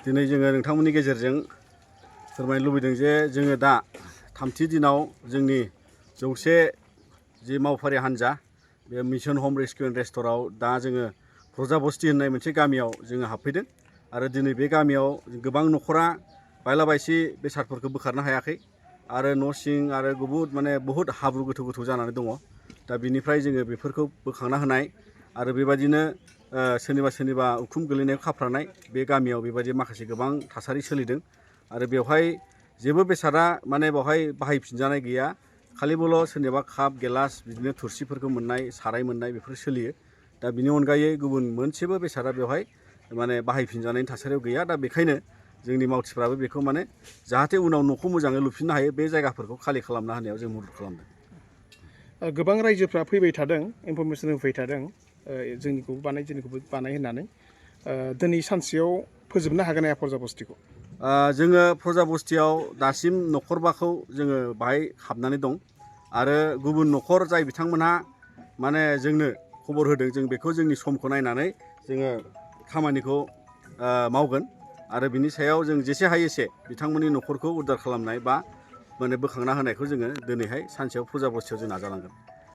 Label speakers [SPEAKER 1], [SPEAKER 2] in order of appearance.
[SPEAKER 1] दिनै जोङो नोंथांमोननि गेजेरजों फोरमायनो लुबैदों जे जोङो दा थामथि दिनाव जोंनि 100 जि मावफारि हान्जा बे मिशन हम रेस्किउ एन्ड रेस्ट'राव दा जोङो प्रजाबस्ति होननाय मोनसे गामियाव जोङो हाबफैदों आरो दिनै बे गामियाव गोबां न'खरा बायला बायसि बेसादफोरखौ बोखारनो हायाखै आरो न' सिं आरो बहुद हाब्रु गोथौ गोथौ जानानै दङ। दा बिनिफ्राय जोङो बेफोरखौ बोखांना होनाय आरो बेबायदिनो सोरनिबा उखुम गोलैनायाव खाफ्रानाय बे गामियाव बेबायदि माखासे गोबां थासारि सोलिदों आरो बेवहाय जेबो बेसादा बेवहाय बाहायफिनजानाय गैया। खालिबोल' सोरनिबा काप गिलास बिदिनो थुरसिफोरखौ मोननाय साराय मोननाय बेफोर सोलियो। दा बिनि अनगायै गुबुन मोनसेबो बेसादा बेवहाय बाहायफिनजानायनि थासारियाव गैया। दा बेखायनो जोंनि मावथिफ्राबो बेखौ जाहाथे उनाव न'खौ मोजाङै लुफिननो हायो बे जायगाफोरखौ खालि खालामना होनायाव जों मदद खालामदों।
[SPEAKER 2] गोबां रायजोफ्रा फैबाय थादों, इनफरमेसन होफैबाय थादों जोंनिखौबो बानाय होननानै। दिनै सानसेयाव फोजोबनो हागोन हाया प्रजाबस्तिखौ?
[SPEAKER 1] जोङो प्रजाबस्तियाव दासिम न'खरबाखौ जोङो बाहाय हाबनानै दं आरो गुबुन न'खर जाय बिथांमोनहा जोंनो खबर होदों जों बेखौ जोंनि समखौ नायनानै जोङो खामानिखौ मावगोन आरो बिनि सायाव जों जेसे हायो एसे बिथांमोननि न'खरखौ उद्धार खालामनाय बा बोखांना होनायखौ जोङो दिनैहाय सानसेयाव प्रजाबस्तियाव जों नाजालांगोन।